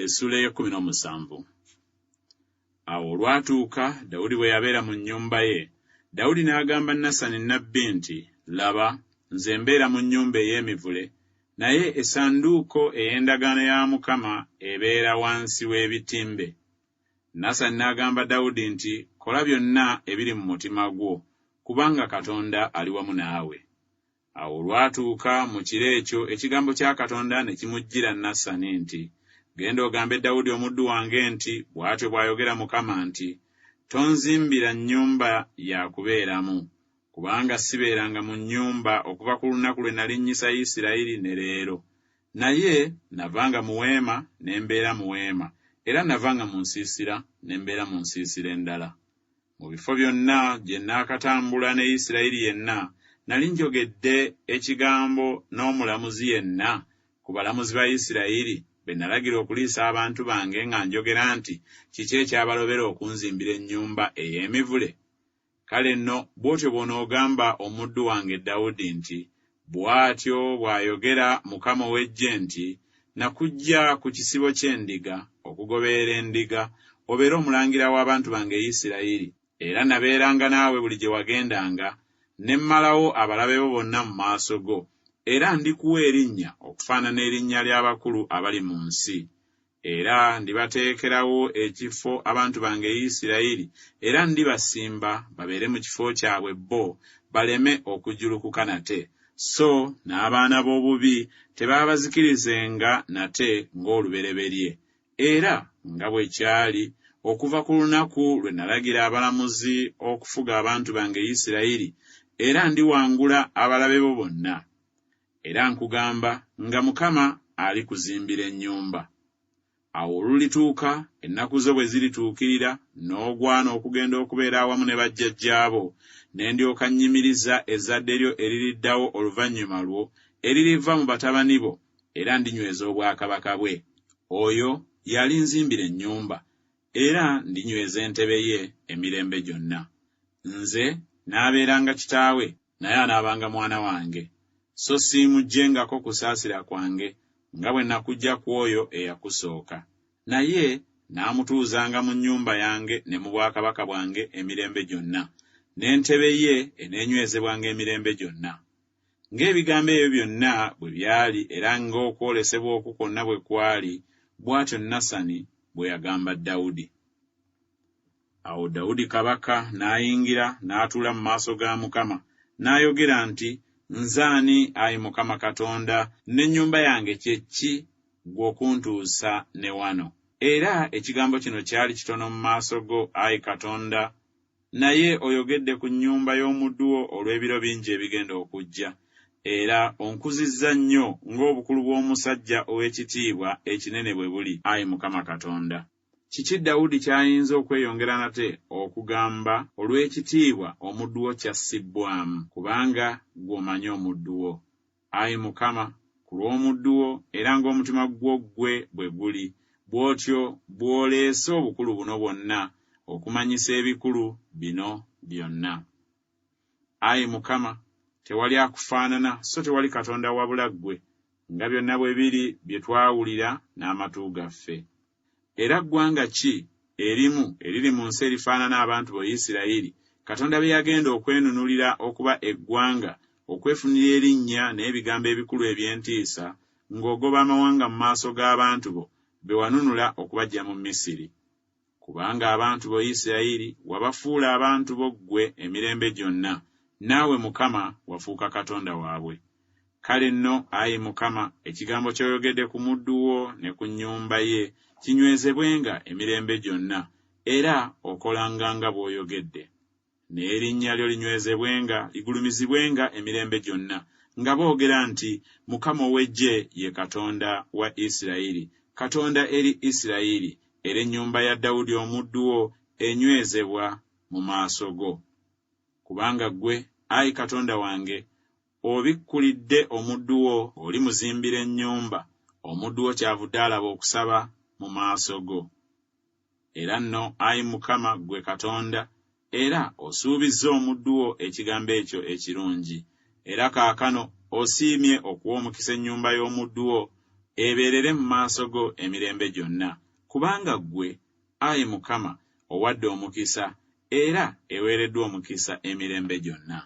Essuula ey'ekkumi n'omusanvu. Awo olwatuuka Dawudi bwe yabeera mu nnyumba ye, Dawudi n'agamba Nasani nnabbi nti Laba, nze mbeera mu nnyumba ey'emivule, naye essanduuko ey'endagaano ya Mukama ebeera wansi w'ebitimbe. Nasani n'agamba Dawudi nti Kola byonna ebiri mu mutima gwo, kubanga Katonda ali wamu naawe. Awo olwatuuka mu kiro ekyo ekigambo kya Katonda ne kimujjira Nasani nti, Genda ogambe Dawudi omuddu wange nti Bw'atyo bw'ayogera Mukama nti Tonzimbira nnyumba ya kubeeramu, kubanga sibeeranga mu nnyumba okuva ku lunaku lwe nalinnyisa Isirayiri ne leero. Naye navanga mu weema ne mbeera mu weema, era navanga mu nsiisira ne mbeera mu nsiisira endala. Mu bifo byonna gye nnaakatambula ne Isirayiri yenna, nali njogedde ekigambo n'omulamuzi yenna ku balamuzi ba Isirayiri be nalagira okuliisa abantu bange nga njogera nti, Kiki ekyabalobera okunzimbira ennyumba ey'emivule? Kale nno bw'otyo bw'onoogamba omuddu wange Dawudi nti, Bw'atyo bw'ayogera Mukama ow'eggye nti, Nakuggya ku kisibo ky'endiga, okugoberera endiga, obeere omulangira w'abantu bange Isirayiri, era nabeeranga naawe buli gye wagendanga, ne mmalawo abalabe bo bonna mu maaso go, era ndikuwa erinnya okufaanana erinnya ly'abakulu abali mu nsi. Era ndibateekerawo ekifo abantu bange Isirayiri, era ndibasimba babeere mu kifo kyabwe bo, baleme okujjulukuka nate, so n'abaana b'obubi tebaabazikirizenga nate ng'olubereberye, era nga bwe kyali okuva ku lunaku lwe nalagira abalamuzi okufuga abantu bange Isirayiri, era ndiwangula abalabe bo bonna. Era nkugamba nga Mukama alikuzimbira ennyumba. Awo olulituuka, ennaku zo bwe zirituukirira, n'ogwana okugenda okubeera awamu ne bajjajjaabo, ne ndyoka nnyimiriza ezzadde lyo eririddawo oluvannyuma lwo, eririva mu batabani bo, era ndinyweza obwakabaka bwe. Oyo y'alinzimbira ennyumba, era ndinyweza entebe ye emirembe gyonna. Nze naabeeranga kitaawe, naye anaabanga mwana wange. So siimuggyengako kusaasira kwange, nga bwe nakuggya ku oyo eyakusooka. Naye naamutuuzanga mu nnyumba yange ne mu bwakabaka bwange emirembe gyonna, n'entebe ye eneenywezebwanga emirembe gyonna. Ng'ebigambo ebyo byonna bwe byali era ng'okwolesebwa okwo kwonna bwe kwali, bw'atyo Nasani bwe yagamba Dawudi. Awo Dawudi kabaka n'ayingira n'atuula mu maaso ga Mukama, n'ayogera nti Nze ani, ayi Mukama Katonda, n'ennyumba yange kye ki, ggwe okuntuusa ne wano? Era ekigambo kino kyali kitono mu maaso go, ayi Katonda, naye oyogedde ku nnyumba y'omuddu wo olw'ebiro bingi ebigenda okujja, era onkuzizza nnyo ng'obukulu bw'omusajja ow'ekitiibwa ekinene bwe buli, ayi Mukama Katonda. Kiki Dawudi ky'ayinza okweyongera nate okugamba olw'ekitiibwa omuddu wo ky'assibbwamu? Kubanga ggwe omanyi omuddu wo. Ayi Mukama, ku lw'omuddu wo era ng'omutima gwo ggwe bwe guli, bw'otyo bw'oleese obukulu buno bwonna okumanyisa ebikulu bino byonna. Ayi Mukama, tewali akufaanana so tewali Katonda wabula ggwe, nga byonna bwe biri bye twawulira n'amatu gaffe. Era ggwanga ki erimu eriri mu nsi erifaanana abantu bo Isirayiri, Katonda be yagenda okwenunulira okuba eggwanga, okwefunira erinnya n'ebigambo ebikulu eby'entiisa, ng'ogoba amawanga mu maaso g'abantu bo be wanunula okubaggya mu Misiri? Kubanga abantu bo Isirayiri wabafuula abantu bo ggwe emirembe gyonna, naawe Mukama wafuuka Katonda waabwe. Kale nno, ayi Mukama, ekigambo ky'oyogedde ku muddu wo ne ku nnyumba ye kinywezebwenga emirembe gyonna, era okolanga nga bw'oyogedde. N'erinnya lyo linywezebwenga, ligulumizibwenga emirembe gyonna, nga boogera nti Mukama ow'eggye ye Katonda wa Isirayiri, Katonda eri Isirayiri, era ennyumba ya Dawudi omuddu wo enywezebwa mu maaso go. Kubanga ggwe, ayi Katonda wange, obikkulidde omuddu wo olimuzimbira ennyumba, omuddu wo kyavudde alaba okusaba mu maaso go. Era nno, ayi Mukama, ggwe Katonda, era osuubizza omuddu wo ekigambo ekyo ekirungi. Era kaakano osiimye okuwa omukisa ennyumba y'omuddu wo, ebeerere mu maaso go emirembe gyonna, kubanga ggwe, ayi Mukama, owadde omukisa, era eweereddwa omukisa emirembe gyonna.